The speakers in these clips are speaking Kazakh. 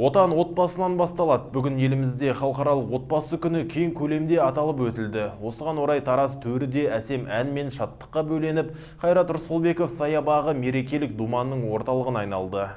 Отан отбасынан басталады. Бүгін елімізде Халықаралық отбасы күні кең көлемде аталып өтілді. Осыған орай Тараз төрі де әсем ән мен шаттыққа бөленіп, Қайрат Рысқұлбеков саябағы мерекелік думанның орталығына айналды.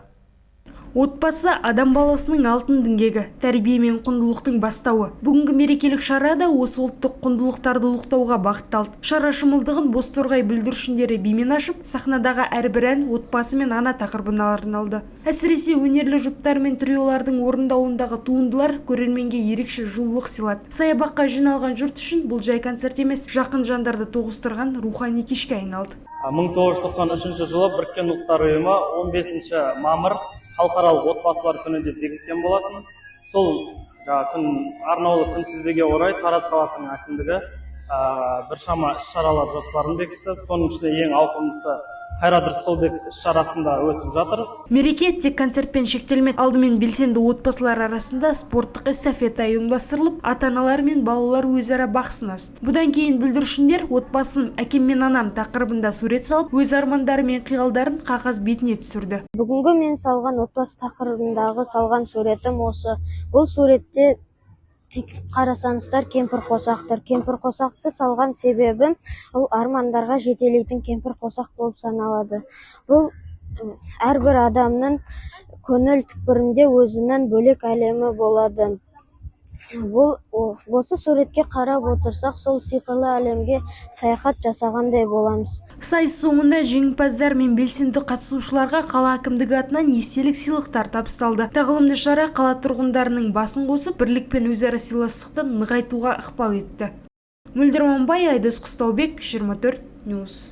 Отбасы – адам баласының алтын діңгегі, тәрбие мен құндылықтың бастауы. Бүгінгі мерекелік шара да осы ұлттық құндылықтарды ұлықтауға бағытталды. Шара шымылдығын «Бозторғай» бүлдіршіндері бимен ашып, сахнадағы әрбір ән отбасы мен ана тақырыбына арналды. Әсіресе өнерлі жұптар мен триолардың орындауындағы туындылар көрерменге ерекше жылулық сыйлады. Саябаққа жиналған жұрт үшін бұл жай концерт емес, жақын жандарды тоғыстырған рухани кешке айналды. 1993 жылы Біріккен Ұлттар Ұйымы 15 мамыр Халықаралық отбасылар күні деп бекіткен болатын. Сол жаңағы күн, арнаулы күнтізбеге орай Тараз қаласының әкімдігі біршама іс шаралар жоспарын бекітті. Соның ішінде ең ауқымдысы Қайрат Рысқұлбеков іс шарасында өтіп жатыр. Мереке тек концертпен шектелмеді. Алдымен белсенді отбасылар арасында спорттық эстафета ұйымдастырылып, ата-аналар мен балалар өзара бақ сынасты. Бұдан кейін бүлдіршіндер «Отбасым, әкем мен анам» тақырыбында сурет салып, өз армандары мен қиялдарын қағаз бетіне түсірді. Бүгінгі мен салған, отбасы тақырыбындағы салған суретім осы. Бұл суретте қарасаңыздар, кемпір қосақ тұр. Кемпір қосақты салған себебім, ол армандарға жетелейтін кемпір қосақ болып саналады. Бұл әрбір адамның көңіл түкпірінде өзінің бөлек әлемі болады. Бұл осы суретке қарап отырсақ, сол сиқырлы әлемге саяхат жасағандай боламыз. Сайыс соңында жеңімпаздар мен белсенді қатысушыларға қала әкімдігі атынан естелік сыйлықтар табысталды. Тағылымды шара қала тұрғындарының басын қосып, бірлік пен өзара сыйластықты нығайтуға ықпал етті. Мөлдір Аманбай, Айдос Қыстаубек, 24 News.